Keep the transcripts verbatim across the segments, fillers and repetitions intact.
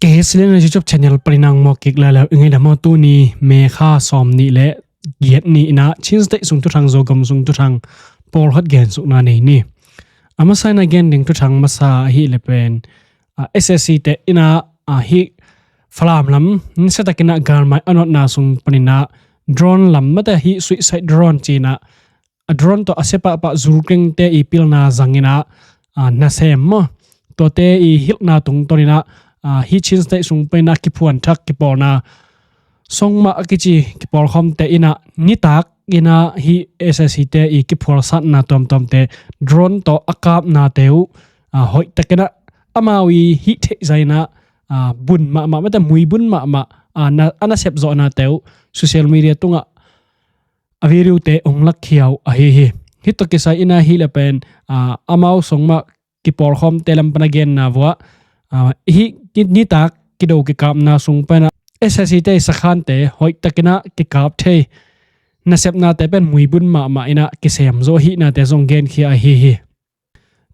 Kei Silian YouTube channel panin ah mawk kik lai leu i ngaidam aw. Tuni May kha sawm nih le giat ni in ah Chin State sung thuthang, Zogam sung thuthang pawlkhat gensukna nei ni. A masa in ah gen ding thuthang masa ahih leh pen, ah, S A C te in ah, ah, hih Falam lam nasiatakin ah galmai a nawtna sung panin ah drone lam, mate hih suicide drone ci in ah, a drone tawh a sia pahpah zulkengte i pilna zangin ah, ah, nasem maw, tuate i hilhna tungtawnin ah, ah, hih Chin State sung panin ah kiphuan thak kipawlna, Songma a kici kipawlkhawmte in ah nitak in ah hih S A C te i kiphualsatna tuamtuamte drone tawh a kapnate uh, ah, hoihtakin ah amau i hih theih zah in ah, ah, bun mahmah, mate mui bun mahmah, ah, na, a nasep zawhnate uh social media tungah a video te hong lakkhia uh ahi hi. Hih tawh kisai in ah hih leh pen, ah, amau Songma kipawlkhawmte lam pan a genna vuah, ah, hih ni, nitak kido kikapna sung pan ah S A C te i sakhante hoihtakin ah kikap thei nasepnate pen mui bun mahmah in ah kisem zo ahihnate zong genkhia ahi hi.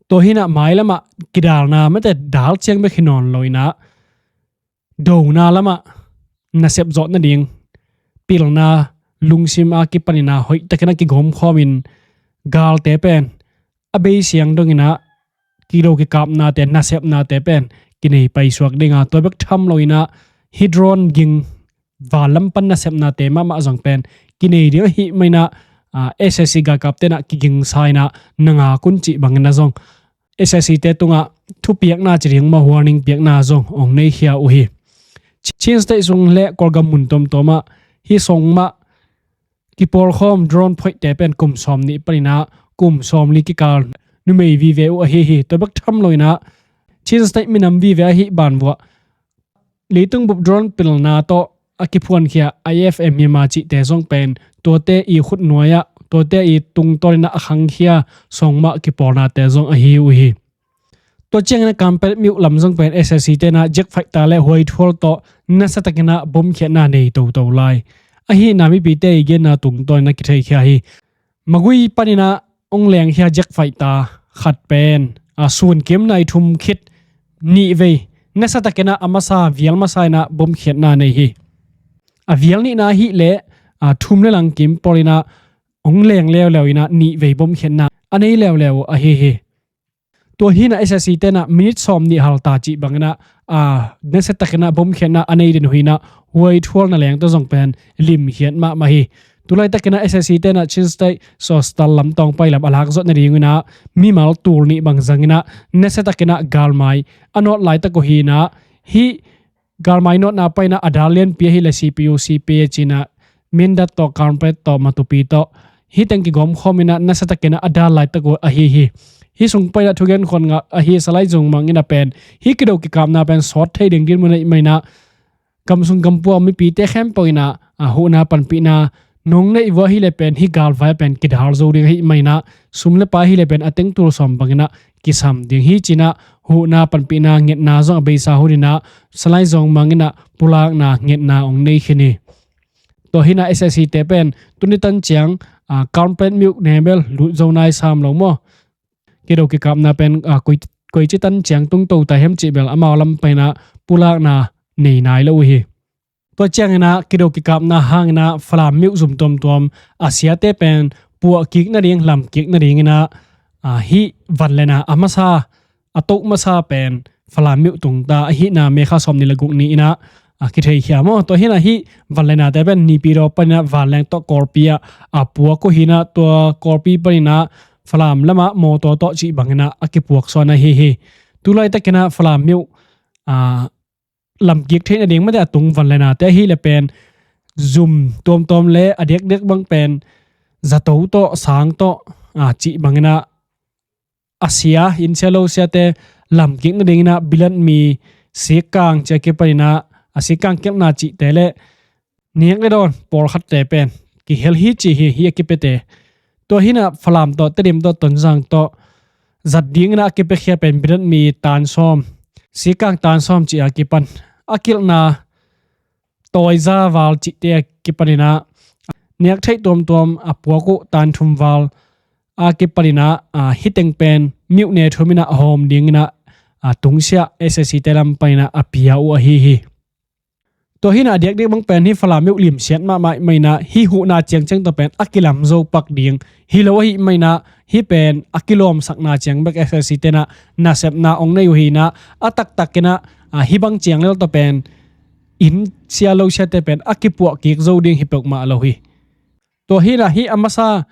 Tua hi in ah mailam ah kidalna, mate dal ciang bek hi nawn lo in ah dona lam ah nasep zawh nading pilna, lungsim a kipanin ah hoihtakin ah kigawmkhawmin galte pen a bei siang dongin ah kido kikapnate, nasepnate pen kinei paisuak ding a, tua bek tham lo in ah hih drone ging val lam pan nasepnate mahmah zong pen kinei ding ahih manin ah, ah, S A C galkapte in ah kigingsa in ah na ngak un cih bangin ah zong S A C te tungah thupiakna ci ding maw, warning piakna zong hong neikhia uh hi. Chin State sung le Kawlgam mun tuamtuam ah hih Songma kipawlkhawm drone phoihte pen kum sawm nih panin ah kum sawm li kikal numei vive uh ahi hi. Tua bek tham lo in ah Chin State minam vive ahih ban vuah leitung bup drone pilna tawh a kiphuankhia I F M Myanmar cihte zong pen tuate i khutnuai ah, tuate i tungtawnin ah a khangkhia Songma kipawlnate zong ahi uh hi. Tua ciangin ah Kanpetmyo lam zong pen S A C te in ah jet fighter le huaithual tawh nasiatakin ah bomkhiatna nei toto lai. Ahih na mipite i genna tungtawnin ah kitheikhia hi. Magway panin ah hong lengkhia jet fighter khat pen, a, sun kim nai thum khit nih vei nasiatakin ah a masa, vial masa in ah bomkhiatna nei hi. A vial nihna ahih leh, a, thum le lang kim pawl in ah hong leng leuleu in ah nih vei bomkhiatna a nei leuleu ahi hi. Tua hi in ah S A C te in ah minute sawm nih halta cih bangin ah, a, nasiatakin ah bomkhiatna a nei den uh hi in ah huaithual na leng tawh zong pen limkhiat mahmah hi. Tulaitakin ah S A C te in ah Chin State Sostal lam tawngpai lam a lak zawh nadingin ah mimal tul nih bang zangin ah nasiatakin ah galmai a nawt laitak uh hi in ah hih galmai nawtna panin ah a dal lianpi ahih leh C P U, C P A ci in ah Mindat tawh, Kanpet tawh, Matupi tawh hih teng kigawmkhawm in ah nasiatakin ah a dal laitak uh ahi hi. Hih sung panin ah thugen khawng ngah ahi Salai Zong Mang in ah pen hih kido kikapna pen sawt thei ding dinmun ahih manin ah gam sung gam pua mipite khempeuh in ah, a, huhna panpihna nong neih uh ahih leh pen hih galvai pen kidal zo ding ahih manin ah sum le pai ahih leh pen a teng tul sawm bangin ah kisam ding hi ci in ah huhna panpihna ngetna zong a beisa hun in ah Salai Zong Mang in ah pulakna ngetna hong nei khin hi. Tua hi in ah S A C te pen tuni tan ciang, a, Kanpetmyo ne bel lut zo nai sam lo maw, kido kikapna pen, a, koi, koici tan ciang tungto ta hiam cih bel amau lam panin ah pulakna nei nai lo uh hi. Tua ciangin ah kido kikapna hangin ah Falam myo zum tuamtuam a siate pen puah kik nading, lam kik nadingin ah, a, hih vanlena a masa, a toh masa pen Falam myo tungta ahihna May kha sawm nih le guk ni in ah, a, kitheikhia maw. Tua hi in ah hih vanlenate pen Naypyidaw panin ah vanleng tawh Kawlpi ah a puak uh hi in ah tua Kawlpi panin ah Falam lamah mawtaw tawh cih bangin ah a kipuak sawn ahi hi. Tulaitakin ah Falam myo, a, lam kik theih nading mate a tung vanlenate ahih leh pen zum tuamtuam le a diakdiak bang pen zato tawh, sang tawh, a, cih bangin ah a sia, inn sia lo siate lam kik nadingin ah bilat mi, sikkang ci a kipanin ah, a sikkang kelhna cihte le nek le dawn pawlkhatte pen kihel hi ci hi, hih a kipiate. Tua hi in ah Falam tawh, Tedim tawh, Tonzang tawh zat dingin ah a kipiakhia pen bilat mi tan sawm, sikkang tan sawm ci a kipan, a kilhna tawiza val cihte a kipanin ah nek theih tuamtuam a puak uh tan thum val a kipanin ah, a, hih teng pen myo ne thum in ah a hawm dingin ah a, tungsiah S A C te lam paina a pia uh ahi hi. Tua hi-in a diakdiak bang pen hih Falam myo limsiat mahmah ahih manin a hih huhna ciangciang tawh pen a kilam zo pak ding hi lo ahih manin a hih pen a kilawmsakna ciang bek S A C te in a nasepna hong nei uh hi-in a a taktak in a, a, hih bang ciang lel tawh pen inn sia lo siate pen a kipuah kik zo ding hi peuhmah lo hi. Tua hi-in a hih a masa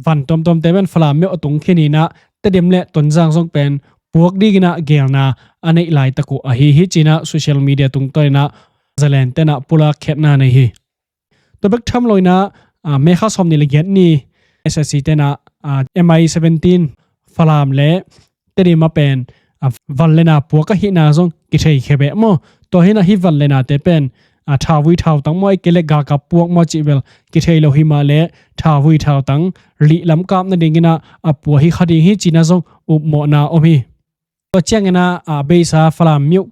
van tuamtuamte pen Falam myo a tung khin hi-in a Tedim le Tonzang zong pen puak dingin a geelna a neih laitak uh ahi hi ci-in a social media tungtawn in a Zalen te in a pulak khiatna nei hi. Tua bek tham lo-in a, a, May kha sawmnih le giat ni S A C te in a, a, M I seventeen Falam le Tedim ah pen, a, van le na puak ahihna zong kitheikhia beh maw? Tua hi-in a hih van le nate pen, a, thauvui thautang maw, ahih kei leh galkap puak maw cih bel kithei lo hi mah leh thauvui thautang lih lam kap nadingin a, a pua hi kha ding hi ci-in a zong upmawhna om hi. Tua ciangin a, a, beisa Falam myo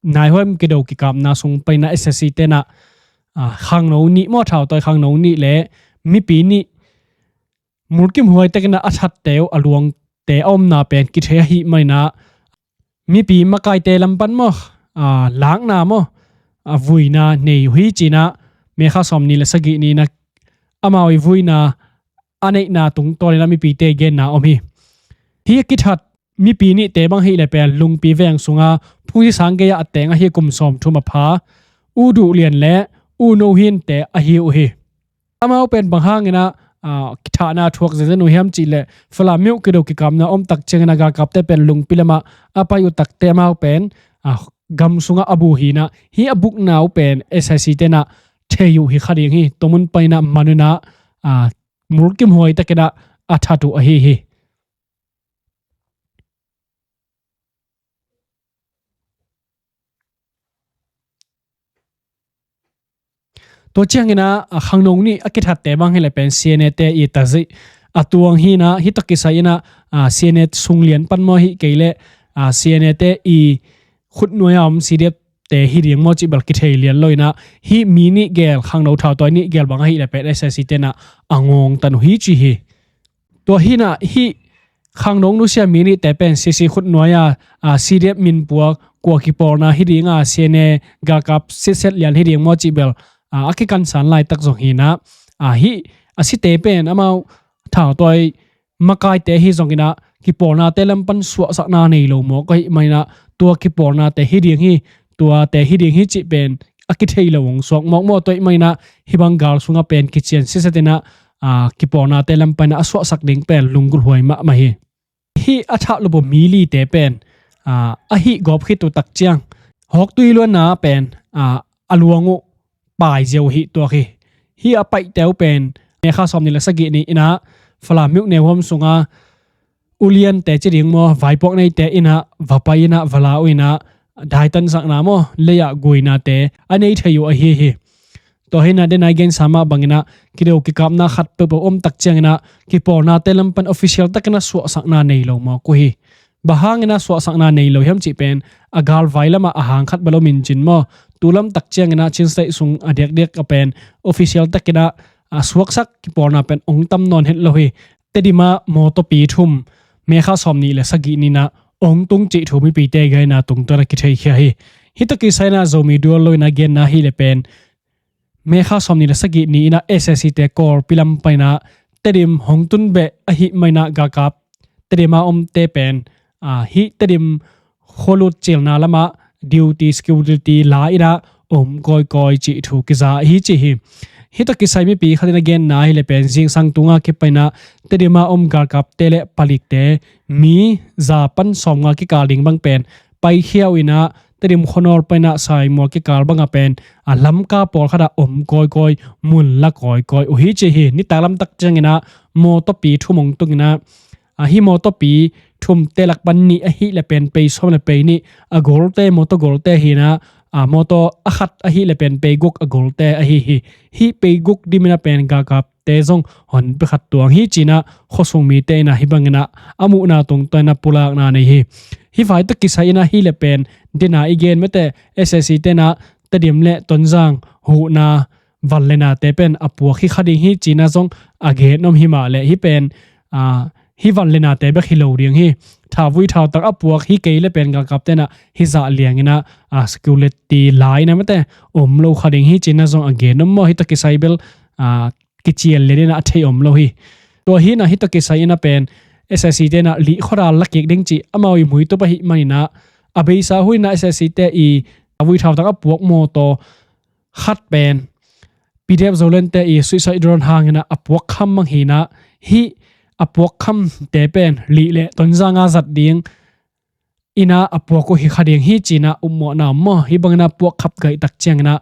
naihuam kido kikapna sung panin a S A C te in a, a, khangno nih maw, thautawi khangno nih le mipi nih mulkimhuai takin a thatte uh a luangte a omna pen kithei ahih manin a mipi makaite lam pan maw, a, lakna maw, a, vuina nei uh hi ci-in a May kha sawmnih le sagih ni-in a amau i vuina a neihna tungtawn in a mipite genna om hi. Hih a kithat mipi nihte bang ahih leh pen Lungpi veng sunga Phungsi sang gei-ah a teng ahi kum sawmthum a pha U Duh Lian le U No Hin te ahi uh hi. Amau pen bang hangin a, a, kithahna thuak zenzen uh hiam cih leh Falam myo kido kikapna om tak ciangin a galkapte pen Lungpi lamah a pai uh takteh amau pen, a, gam sungah a bu hi-in a hih a bukna uh pen S A C te in a thei uh hi kha ding hi. Tua mun panin a man un a, a, mulkimhuai takin a a that uh ahi hi. Tua ciangin a, a, khangno nih a kithatte bang ahih leh pen C N A te i tazih a tuang hi-in a hih tawh kisai-in a, a, C N A sung lian pan maw, ahih kei leh, a, C N A te i khutnuai-a om C D F te hi ding maw cih bel kithei lian lo-in a hih mi nih gel, khangno thautawi nih gel bang ahih leh pen S A C te in a a ngawngtan uh hi ci hi. Tua hi-in a hih khangno nusia mi nihte pen C C khutnuai-a, a, C D F min puak kua kipawlna hi ding a, C N A galkap sitset lian hi ding maw cih bel, a, a kikansan laitak zong hi-in a, a, hih a site pen amau thautawi makaite ahi zongin a kipawlnate lam pan suahsakna nei lo mawk ahih manin a tua kipawlnate hi ding hi, tuate hi ding hi cih pen a kithei lo hong suak mawkmawk. Tua ahih manin a hih bang gal sungah pen kician sitset in a, a, kipawlnate lam pan a suahsak ding pen lunggulhhuai mahmah hi. Hih a thah lup uh mi lite pen, a, a hih gawp khit uh tak ciang hawktui luanna pen, a, a luang uh pai ziau uh hi tuak hi. Hih a paihte uh pen May kha sawmnih le sagih ni-in a Falam myo naihuam sunga uliante ci ding maw, vaipuak neite in a va pai in a va la uh in a daitansakna maw, lei-ah guinate a nei thei uh ahi hi. Tua hi-in a, den a i gensa mah bangin a kido kikapna khat peuhpeuh om tak ciangin a kipawlnate lam pan official takin a suahsakna nei lo mawk uh hi. Bang hangin a suahsakna nei lo hiam cih pen a galvai lamah a hang khat bel om in cin maw, tu lam tak ciangin a Chin State sung a diakdiak a pen official takin a, a, suaksak kipawlna pen hong tam nawn het lo hi. Tedim ah mawtawpi thum May kha sawmnih le sagih ni-in a hong tung cih thu mipite gaina tungtawn a kitheikhia hi. Hih tawh kisai-in a Zomi dual lo-in a genna ahih leh pen May kha sawmnih le sagih ni-in a S A C te Kawlpi lam panin a Tedim hong tun beh ahih manin a galkap Tedim a omte pen, a, hih Tedim khualut cilna lamah duty, security la-in a om kawikawi cih thu kiza hi ci hi. Hih tawh kisai mipi khat in a genna ahih leh pen zingsang tung a kipan in a Tedim a om galkapte le palikte mi za pan sawmnga kikal ding bang pen paikhia uh in a Tedim khuanawl panin a Saimual kikal bangah pen a Lamka pawlkhat ah om kawikawi, mun la kawikawi uh hi ci hi. Nitak lam tak ciangin a mawtawpi thum hong tung in a, a, hih mawtawpi thumte lak pan nih ahih leh pen pei sawm le pei nih a golte, mawtaw golte hi in a, a, mawtaw a khat ahih leh pen pei guk a golte ahi hi. Hih pei guk dim in a pen galkapte zong hon pia khat tuang hi ci in a khuasung mite in a hih bangin a a muhna tungtawn in a pulakna nei hi. Hih vai tawh kisai in a hih leh pen den a i gen mate S A C te in a Tedim le Tonzang huhna van le nate pen a puak hi kha ding hi ci in a zong a gen om hi mah leh hih pen, a, hih van le nate bek hi lo ding hi. thauvui thautak a puak hi kei le pen galkapte in ah hih zah liang in ah, a, security lai in ah mate om lo kha ding hi ci-in ah zong a gen om maw. Hih tawh kisai bel, a, kician lian in ah a thei om lo hi. Tua hi in ah hih tawh kisai in ah pen SAC te in ah lih khuadal la kik ding cih amau i muitup ahih man in ah, a beisa hun in ah SAC te i thauvui thautak a puak mawtaw khat pen PDF Zoland te i suicide drone hang in ah a puak kham mang hi in ah, hih a puak khamte pen lih le Tonzang a zat ding in ah a puak uh hi kha ding hi ci-in ah upmawhna om maw. Hih bang in ah puak khap gaih tak ciang in ah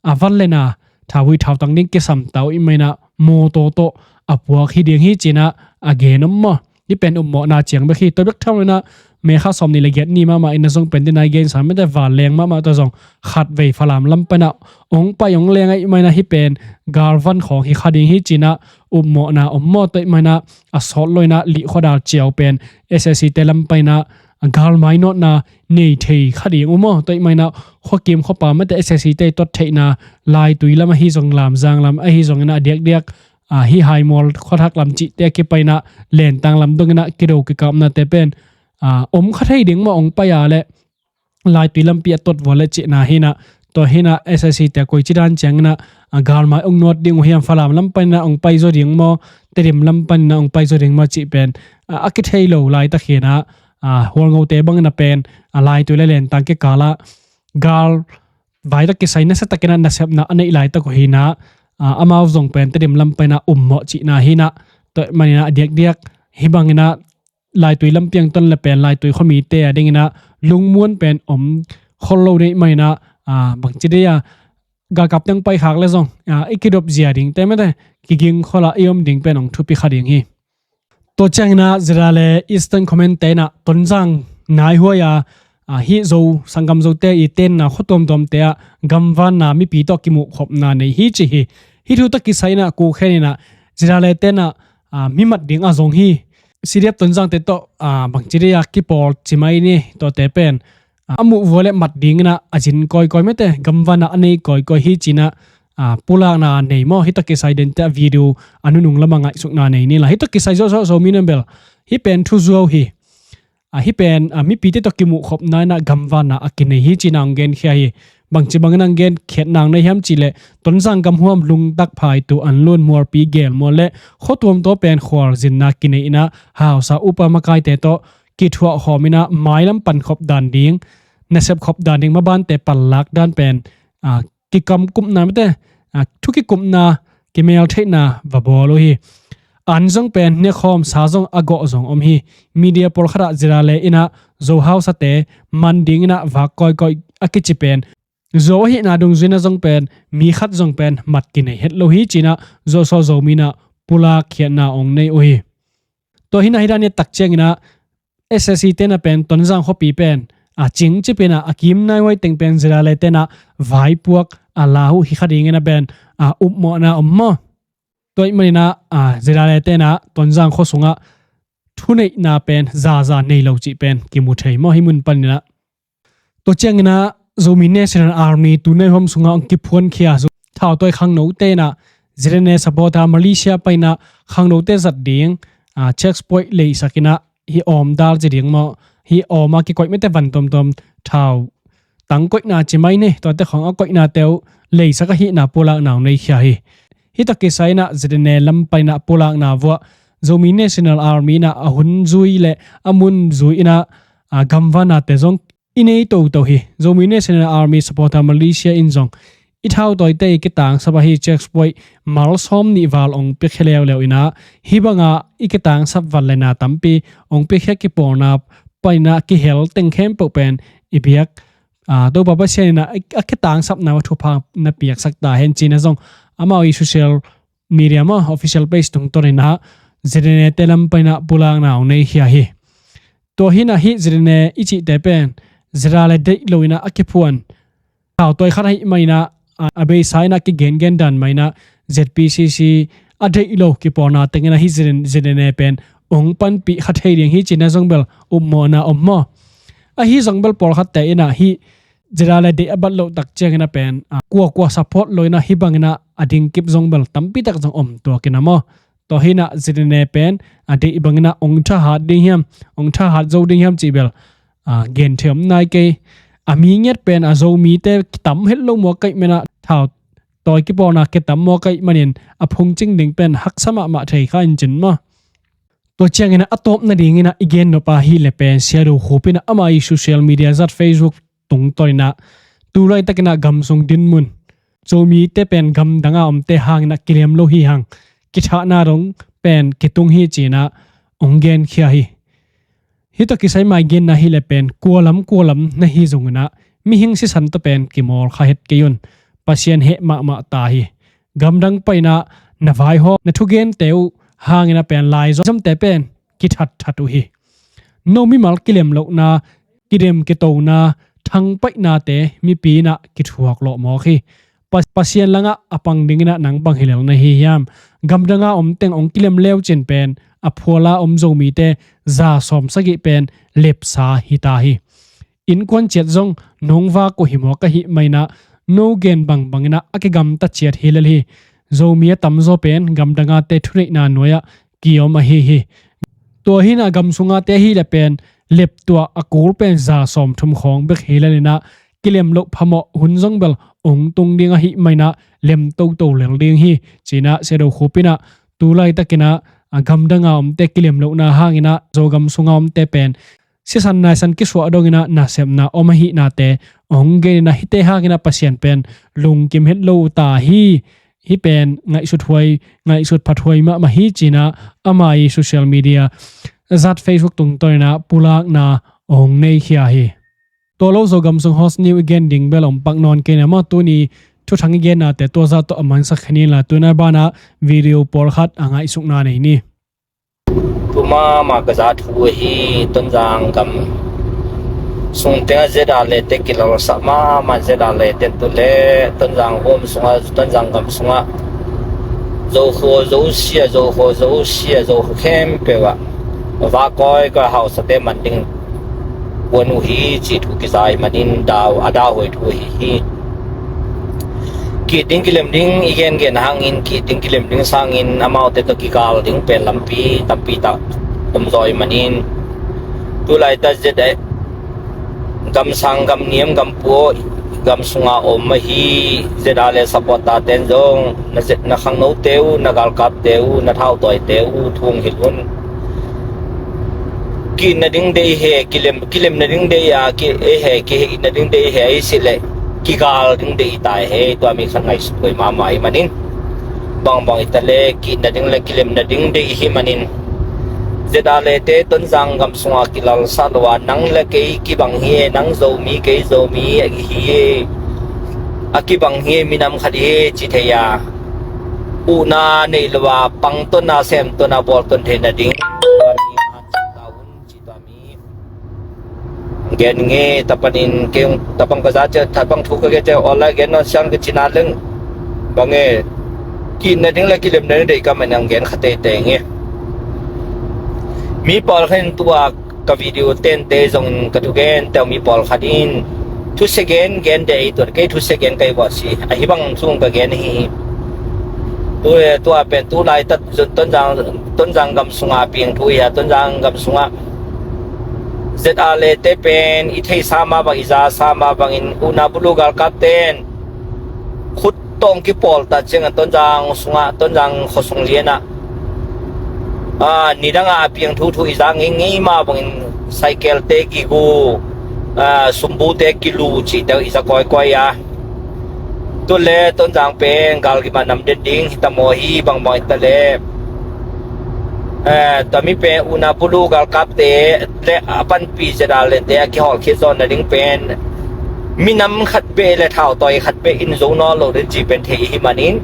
a van le na thauvui thautak ding kisam ta uh ahih man in ah mawtaw tawh a puak hi ding hi ci-in ah a gen om maw. Hih pen upmawhna ciang bek hi. Tua bek tham lo in ah May kha sawmnih le giat ni mahmah in ah zong pen dina i gensa mate vanleng mahmah tawh zong khatvei Falam lam pan ah ong pai ong leng ahih man in ah hih pen galvan khawng hi kha ding hi ci-in ah upmawhna om maw. Tua ahih man in ah a sawt lo in ah lih khuadal ciau pen SAC te lam pan in ah galmai nawtna nei thei kha ding uh maw. Tua ahih man in ah khuakim khuapa mate SAC te tot theihna Laitui lam ahi zong Lamzang lam ahi zong in ah a diakdiak, a, hih Haimual khuathak lam cihte a kipan in ah Lentang lam dong in ah kido kikapnate pen, a, om kha thei ding maw ong pai a le Laitui lampi a tot vua le cihna hi in ah. Tua hi in ah SAC te koici dan ciang in ah, a, galmai ong nawt ding uh hiam, Falam lam pan in ah ong pai zaw ding maw, Tedim lam pan in ah ong pai zaw ding maw cih pen, a, a kithei lo laitak hi in ah, a, Hualngote bang in ah pen, a, Laitui le Lentang kikal ah gal vai tawh kisai nasia tak in ah nasepna a neih laitak uh hi in ah, a, amau zong pen Tedim lam pan in ah ummawh cihna hi in ah. Tua ahih man in ah a diakdiak hih bang in ah Laitui lampi ang ton le pen Laitui khuamite a ding in ah lungmuan pen om khol lo ding ahih man in ah, a, bangci dei a galkap teng paikhak le zong, a, i kidop zia dingte mate kiging khol a i om ding pen ong thupi kha ding hi. Tua ciang in ah ZRA le Eastern Command te in ah Tonzang naihuai a, a, hih Zo, sanggam Zote i tenna khua tuamtuamte ah gamvanna mipi tawh kimuhkhopna nei hi ci hi. Hih thu tawh kisai in ah kukhen in ah ZRA le te in ah, a, mi mat ding a zong hi. CDF Tonzang te tawh, a, bangci dei a kipawl ci mai ni, tuate pen, a, a muh vua le mat ding in ah a zin kawikawi mate gamvanna a nei kawikawi hi ci-in ah, a, pulakna nei maw. Hih tawh kisai dente a video a nunung lam ah ngaihsutna nei ni la. Hih tawh kisai zawhzawh Zomi in bel hih pen thuzuau hi. A, hih pen, a, mipite tawh kimuhkhopna in ah gamvanna a kinei hi ci-in ah ong genkhia hi. Bangci bang in ah ong genkhiat nang nei hiam cih leh Tonzang gamhuam Lungtak, Phaitu, Anlun, Mualpi, Gelmual le khua tuamtuam pen khualzinna kinei in ah hausa upa makaite tawh kithuahkhawm in ah mailam pankhop dan ding, nasepkhop dan ding, mabante panlak dan pen, a, kikamkupna mate, a, thu kikupna, kimeltheihna va bawl uh hi. An zong pen nekhawm sa zong a gawh zong om hi. Media pawlkhat ah ZRA le in ah Zo hausate man ding in ah vak kawikawi a kici pen Zo ahihna dungzui in ah zong pen mi khat zong pen mat kinei het lo hi ci-in ah zawhzawh Zomi in ah pulakkhiatna ong nei uh hi. Tua hi in ah hih dan i et tak ciang in ah SAC te in ah pen Tonzang khuapi pen, a, cingcip in ah a kim naihuai teng pen ZRA le te in ah vaipuak a la uh hi kha ding in ah pen, a, upmawhna om maw. Tua ahih man in ah, a, ZRA le te in ah Tonzang khua sung ah thuneihna pen zaza nei lo cih pen kimu thei maw hih mun pan in ah. Tua ciang in ah Zomi National Army tu naihuam sung ah ong kiphuankhia Zo thautawi khangnote in ah ZNA supporter militia pan in ah khangnote zat ding, a, checkpoint leisak in ah hih awm dal ci ding maw, hih awm a kikoih mate van tuamtuam thau tang koihna ci mai ni, tuate khawng a koihnate uh leisak ahihna pulakna ong neikhia hi. Hih tawh kisai in ah ZNA lam pan in ah pulakna vuah Zomi National Army in ah a hun zui le a mun zui in ah, a, gamvannate zong i nei toto hi. Zomi National Army supporter militia in zong i thautawite i kitangsap ahi checkpoint mal sawmnih val ong piakhia leuleu in ah, hih bang a i kitangsap van le na tampi ong piakhia kipawlna pan in ah kihel teng khempeuh pen i biak, a, Topa Pasian in ah a kitangsapna uh thupha na piaksak ta hen ci-in ah zong amau i social media maw, official page tungtawn in ah ZNA te lam pan in ah pulakna ong neikhia hi. Tua hi in ah hih ZNA i cihte pen ZRA le deih lo in ah a kiphuan thautawi khat ahih man in ah, a, a beisa in ah kigengen dan mah in ah ZPCC a deih lo kipawlna teng in ah hih ZN, ZNA pen ong panpih kha thei ding hi ci-in ah zong bel upmawhna om maw. Ahi zong bel pawlkhatte in ah hih ZRA le deih a bat loh tak ciang in ah pen, a, kuakua support lo in ah hih bang in ah a dingkip zong bel tampi tak zong om tuak in ah maw. Tua hi inah Z N A pen a deih bang inah ong thahat ding hiam, ong thahat zo ding hiam cih bel a, gen thei om nai kei. A mi ngiat pen a Zomite kitam het lo mawk ahih man inah, thau tawi kipawlna kitam mawk ahih manin a phungcing ding pen haksa mahmah thei kha in cin maw. Tua ciang inah a tawp nading inah i gen nop ahih leh pen Sia Do Khup inah ama i social media zat Facebook tungtawn inah tu laitak inah gam sung dinmun, Zomite pen gamdang a omte hang inah kilem lo hi hang, kithahna dong pen kitung hi ci inah ong genkhia hi. Hih tawh kisai mai genna hi leh pen kua lam kua lam na hi zong inah mihing sisan tawh pen kimawl kha het kei un. Pasian heh mahmah ta hi. Gamdang pai inah na vaihawm, na thugente uh hang inah pen laizomte pen kithatthat uh hi. No mimal kilem lohna, kidem kitona, thangpaihnate mipi inah kithuak lawh mawk hi. Pa-, Pasian langah a pang ding inah nang bang hi lel na hi hiam? Gamdang a om teng ong kilem leu cin pen a phual a om Zomite za sawm sagih pen lepsa hi ta hi. Innkuan ciat zong nong vak uh hi mawk ahih man inah no gen bangbang inah a kigamta ciat hi lel hi. Zomi a tamzaw pen gamdang ate thuneihna nuai-ah kiom ahi hi. Tua hi inah gam sungate ahih leh pen leptuah a kul pen za sawmthum khawng bek hi lel inah kilem loh phamawh hun zong bel ong tung ding ahih man inah lem toto lel ding hi ci inah Sia Do Khup inah tu laitak inah a gamdang a omte kilem lohna hang inah Zogam sunga omte pen sisan naisan kisuah dong inah nasepna om ahihnate ong gen inah hihte hang inah Pasian pen lungkim het lo uh ta hi. Hih pen ngaihsut huai, ngaihsut phat huai mahmah hi ci inah ama i social media zat Facebook tungtawn inah pulakna ong neikhia hi. Tua lo Zogam sung hot news i gen ding bel om pak nawn kei na maw, tuni thuthang i gennate tua zah tawh a mansak khin inla, tu inah banah video pawlkhat a ngaihsukna nei ni. Tu mahmah ka za thu ahi, Tonzang gam sung tengah Z R lete kilalsah mahmah, Z R lete tu le Tonzang huam sungah, Tonzang gam sungah Zokhua Zosia, Zokhua Zosia, Zokhua khempeuh ah va kawikawi hausate man ding puan uh hi cih thu kiza ahih manin dau, a dauhuai thu ahi hi. Kih ding kilem ding i gengen hangin, kih ding kilem ding sangin amaute tawh kigal ding pen lampi tampi tak om zaw ahih manin, tu laitak Z R, gam sang gam niam gam puaw gam sunga om ahi Z R le supporter ten zong na Z-, na khangnote uh, na galkapte uh, na thautawite uh thu hong hilh un. Kih nading deih he, kilem, kilem nading deih a, ki, ei he, kih nading deih he, ei si le, kigal ding deih ta he, tua mi khat ngaihsut huai mahmah ahih manin. Bangbang i ta le, kih nading le kilem nading deih ahih manin. Z R lete Tonzang gam sunga kilalsah lo a, nang le kei kibang hi e, nang Zomi, kei Zomi ahi e. A kibang hi e, minam khat hi e, ci thei a. Uhna nei lo a, pangtona, semtona, bawlton thei nading. Tua mi, a cih ta un, ci tua mi. Gen nge, tapanin keng, tapang ka za cia, tapang thu ka gen cia, online gen non siang ka cina leng. Bang e, kih nading le kilem nading deih ka man ang gen kha teitei nge. Mi pawlkhat in tua ka video tente zong ka thugente uh mi pawlkhat in thusia gen, gen dei tuan kei thusia gen kai buat si. Ahi bang sung ka gen hi. Tu, tua pen tu laitak Tonzang, Tonzang gam sunga piang thu hi a, Tonzang gam sunga Z R lete pen i theihsa mah bang, i zasa mah bangin, uhna bulu galkapten khut tawh kipawl ta ciangin Tonzang sungah, Tonzang khuasung lianah, a, nidangah a piang thuthu i za ngeingei mah bangin, cycle-te kigu, a, sumbute kilu cihte uh i za kawikawi a. Tu le Tonzang pen galgimah nam den ding hi ta maw, hi bangbang hi ta le. Eh, tua mi pen uhna bulu galkapte le a panpih Z R lete a kihawlkhia zawn nading pen minam khat beh le thautawi khat beh in zo nawn lo den ci pen thei ihi manin,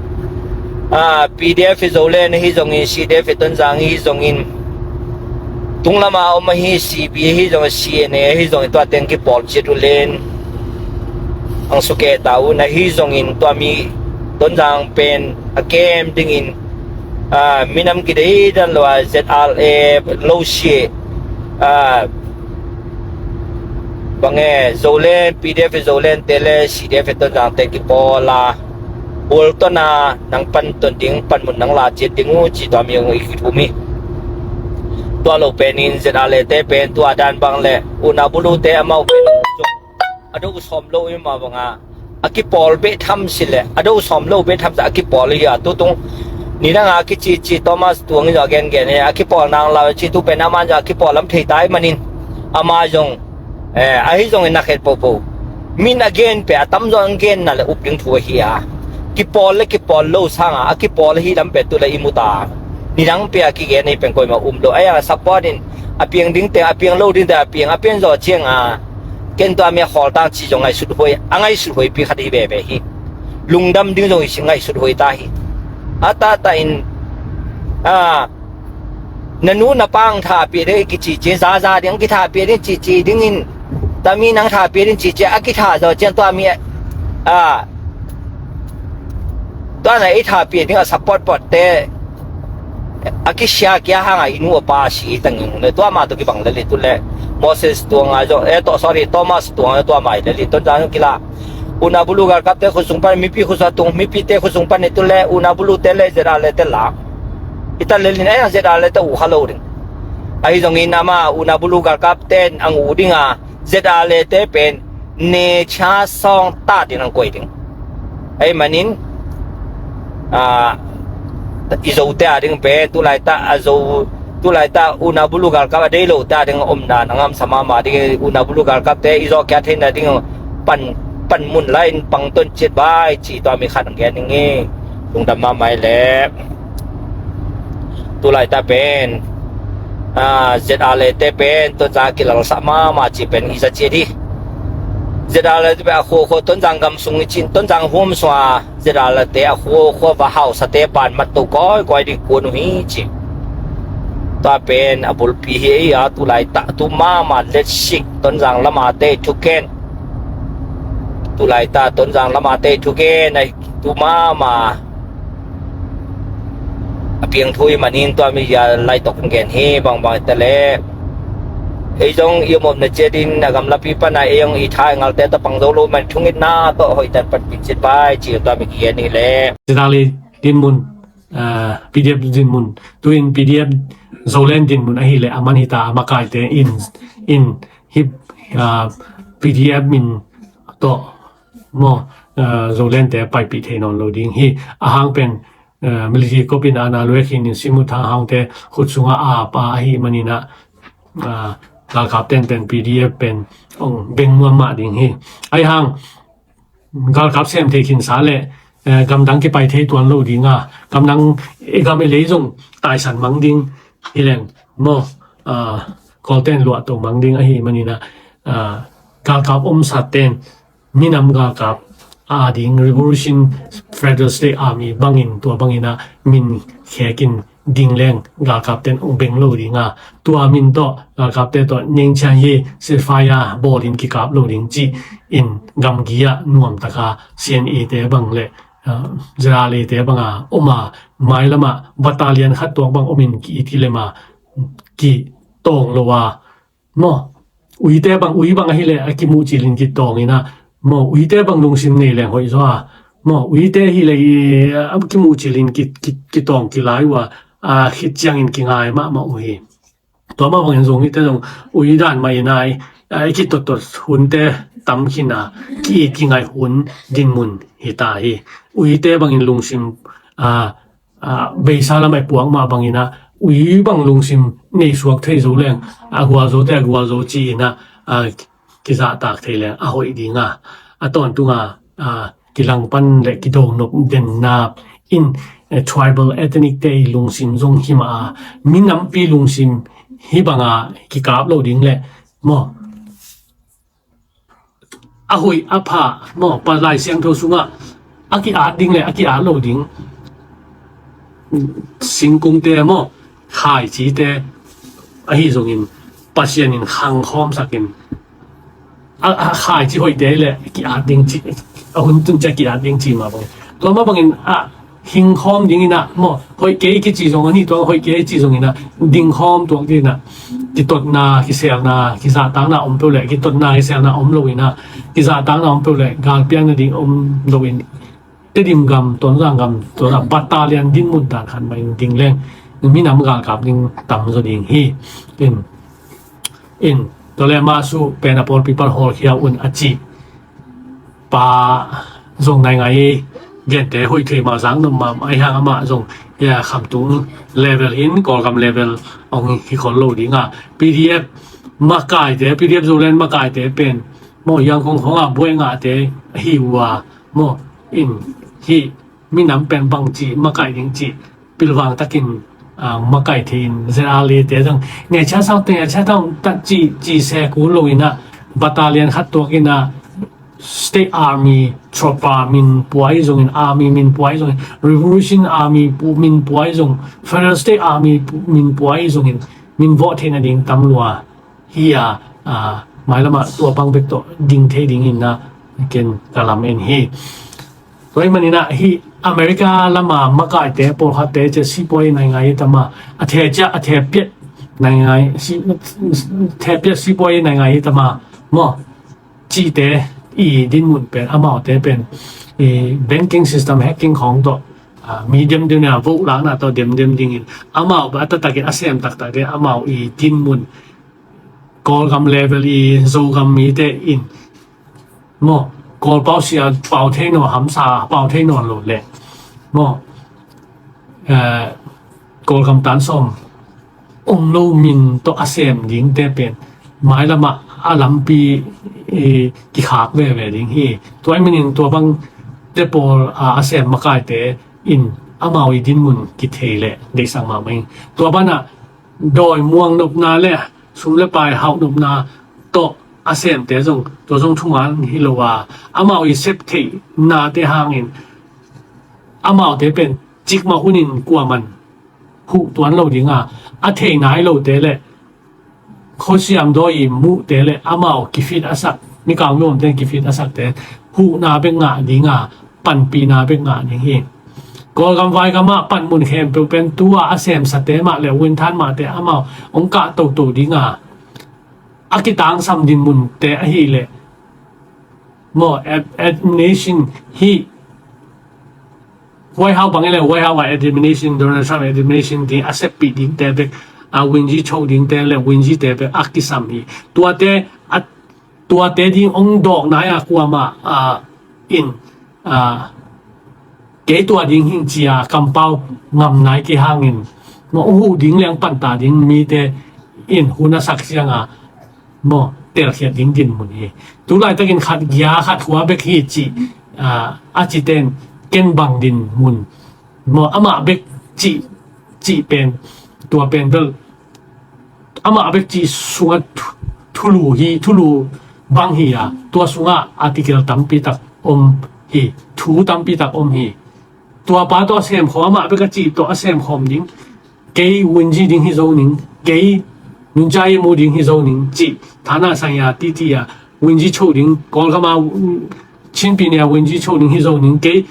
ah, P D F hi zo len ahi zongin, C D F hi Tonzang hi zongin, tunglam a om ahi C B ahi zongin, C N A ahi zongin, tua teng kipawl ciat uh len ang suketa un ahi zongin, tua mi Tonzang pen a kem dingin, ah, minam kideidan lo a Z R A lo si, ah, bang e, Zoland, P D F Zoland te le C D F Tonzang te kipawl a, Bultona nang panton ding, panmun nang la ciat ding uh ci tua mi hong i kithum hi. Tua lo penin Z R A te pen tua dan bang le U Na Bulu te amau pen a do sawm lo i ma banga a kipawl beh tham si le a do sawm lo beh tham sa a kipawl hi a tutung. Ni dang a kici ci Thomas Tuang in a gen gen hi a kipawl nang la ci tu pen a man a kipawl lam thei tai manin ama zong Eh, ahi zongin na khet popo. Min a gen pe a tamzaw an genna le up ding thu ahi a. Kipawl le kipawl lo sanga a kipawl ahi lam pe tu le i mu ta. Nidang pe a kigen ahi pen koima um lo. Ai a support in a piang ding te a piang lo ding te a piang a pian zaw ciang a. Ken tua mi a khawl tang ci zong ngaihsut huai a ngaihsut huai pi khat hi veve hi. Lungdam ding zong i si ngaihsut huai ta hi. A ta ta in a na nu na pang tha pia ding kici ci zaza ding kitha pia ding cici dingin tami nang tha pia ding cici a kitha zaw cian tua mi a tua na i tha pia ding a support pot te a kisia kia hanga i nu a pa si tangin le tua ma tu kibang le le tu le Moses Tuang a zaw eh to sorry Thomas Tuang a tua mai le le tu zang kila U Na Bulu galkap te khut sung pan mipi khut sa tung mipi te khut sung pan i tu le U Na Bulu te le Z R A te la. I tan le lin ai ang Z R A le te uh kha lo ding. Ahi zongin ama U Na Bulu galkap ten ang uh ding a Z R A te pen ne cha song ta din ang koi ding. Ai manin a i zo te a ding pen tu lai ta a zo tu lai ta U Na Bulu galkap a dei lo te a ding om na nangam sama ma ding U Na Bulu galkap te i zo kia thei na ding pan pan mun lai in pang ton cit bai ci tua mi khat ang gen ding i lungdam ma mai le. Tu lai ta pen a Z R A te pen tu za kilal sa ma ma ci pen i za ci di. Z R A te pen a kho kho Tonzang gam sung i cin Tonzang huam sua Z R A te a khua khua va hau sa te pan mat to koi koi ding kuan uh hi ci. Tua pen a bulpi hi ei a tu lai ta tu ma ma let sik Tonzang lama te thu ken. Tu lai ta Tonzang lama te thu ken ai tu ma ma. A piang thu i manin tua mi ya lai tok gen hi bang bang te le. Ei zong i mop na cia din a gam lapi pana ei zong i thai ngal te ta pang zo lo man thungit na to hoi tan pan pin cit bai ci tua mi ki ni le. Zidali dinmun, ah, P D F dinmun. Tu in P D F Zoland dinmun ahi le aman hita a makai te in, in hip, ah, P D F min to mo, ah, Zoland te pai pi thei non lo ding hi. Ahang pen eh, military kop in ana luek hin in simut hang hang te khut sunga a pa ahi manin ah, ah, galkap ten pen P D F pen ong beng muam mah ding hi. Ai hang galkap sem thei khin sa le, eh, gamdang kipai thei tuan lo ding a gamdang i gam i lei zong taisan mang ding hi leng mo, ah, kolten luah to mang ding ahi manin ah, ah, galkap om sa ten minam galkap a ding Revolution Federal State Army bangin tua bangin ah min khekin ding leng galkap ten ong beng lo ding a tua min tawh galkap te tawh nengchiang hi ceasefire bawlin kikap lo ding ci in gamgi ah nuam taka C N A te bang le, ah, Z R A te bang a om a mailam ah battalion khat tuak bang om in ki it hi lem a ki tawng lo a Maw, uite bang, ui bang ahileh a kimuh cilin kitawng inah, maw, uite bang lungsim nei leng hoih zaw a, maw, uite hileh i, a kimuh cilin ki, ki, kitawng kilai uh a, a khit ciangin kingai mahmah uh hi. Tua mah bangin zong hite zong ui dan mah inah i, a, i kitottot hunte tam khin a, ki, kingaih hun dinmun hita hi. Uite bangin lungsim, a, a, beisa lamah i puak mah bangin ah, ui bang lungsim nei suak thei zo leng, a gualzote a gualzo ci-in ah, a, kizahtak thei leng a hoih ding a, a tawntung a, a, kilangpan le kidonop denna in, eh, tribal ethnic te i lungsim zong hi mah a, minampi lungsim hi banga kikap lo ding le maw, a hoih a pha maw, pa Lai Siangtho sungah a ki-at ding le a ki-at lo ding singkungte maw, khaicite ahi zongin Pasian in khangkhawmsakin a, a khaici hoihte le ki-at ding ci, a hun tun cia ki-at ding ci mah bang. Tua mah bangin a hingkhawm ding inah maw, hoih kei kici zong a nih tua hoih kei ci zong inah, dingkhawm tuak ding inah, kitotna kiselna kizahtakna om peuh leh, kitotna kiselna om lo inah, kizahtakna om peuh leh, galpiakna ding om lo in, Tedim gam, Tonzang gam, Tonzang battalion dinmun dan khat mah in ding leng minam galkap ding tam zaw ding hi. In, in, tua leh Masu pen a pawlpi pan hawlkhia un a ci pa zong nai ngai, gente hoih thei mah, zang nop mah, ahi hang amah zong, ya, khamtung level in, Kawlgam level hong hi khol lo ding a, P D F makaite, P D F Zoland makaite pen maw, Yangon khawng ah buai ngahte ahi uh a, maw, in, hih minam pen bangci makaih ding cih pilvang takin, ah, makaih thei in, Z R A te zong ngaichia sau te, ngaichia tau ta ci, ci se kul lo in ah, battalion khat tuak in ah, State Army, Tropa min pua hi zongin, Army min pua hi zongin, Revolution Army pu-, min pua hi zong, Federal State Army pu-, min pua hi zongin, min vawh theihna ding tam lua hi a, a, mailamah tua bang bek tawh ding thei dingin ah ken ka lamen hi. Tua ahih manin ah hih America lama makaite pawlkhatte cia sipuai nai ngai hi tam a, a thei cia, a thei piat nai ngai, si-, thei piat sipuai nai ngai hi tam a, maw, cihte i dinmun pen, amaute pen i banking system hacking khawng tawh, a, mi demdem nia, vote lakna tawh demdem dingin, amau a taktakin a sem taktakte, amau i dinmun, Kawlgam level i Zogam mite in, maw, Kawl pau sia pau thei nawn, hamsa pau thei nawn lo leh, maw, eh, Kawlgam tan sawm om lo min tawh a sem dingte pen mailamah a lampi, eh, kikhak veve ding hi. Tua ahih manin tua bangte pawl, a, a sem makaite in amau i dinmun kithei leh deihsak mahmah ing. Tua banah dawi muang nopna le sum le pai hauh nopna tawh a semte zong, tua zong thuman hi lo a, amau i sep theihnate hangin amaute pen cikmah hunin kuaman huh tuan lo ding a, a thei nai lote le khuasiam dawi i muhte le amau kifit a sak, Mikang lawmte kifit a sakte huhna bek ngah ding a, panpihna bek ngah ding hi. Kawlgam vaigam ah panmun khempeuh pen tua a semsate mah le wintan mahte amau hong kah toto ding a, a kitangsam dinmunte ahih leh, maw, ad-, administration hih White House bang hi leh White House a administration, Donald Trump administration ding a seppih dingte bek, a winji cho dingte le winjite bek a kisam hi. Tuate, a, tuate ding hong dawk nai a kuamah, a, in, a, kei tua ding hing cia kampau ngam nai kei hangin, maw, hong huh ding le hong panta ding mite in hun a sak ciang a, maw, telkhiat ding dinmun hi. Tulaitakin khat gia khat khua bek hi cih, a, a cite in ken bang dinmun, maw, amah bek cih, cih pen, tua pen bel amah bek cih sungah thu-, thulu hi, thulu bang hi a, tua sungah article tampi tak om hi, thu tampi tak om hi. Tua pa tawh a semkhawm, amah bek a cih tawh a semkhawm ding, kei winji ding hi zo ning, kei nunca i mu ding hi zo ning cih, thana sangya titi a winji cho ding, Kawlgam a, mm, Chinpi nia winji cho ding hi zo ning, kei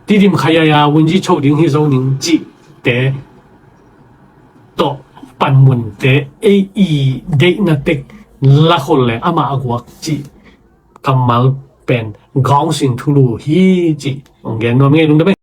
Tidim Khayaya winji cho ding hi zo ning cihte tawh panmunte ei i deihna tek lakhol le amah a guak cih kammal pen gawngsin thulu hi cih hong gen nuam ing ei, lungdam ei.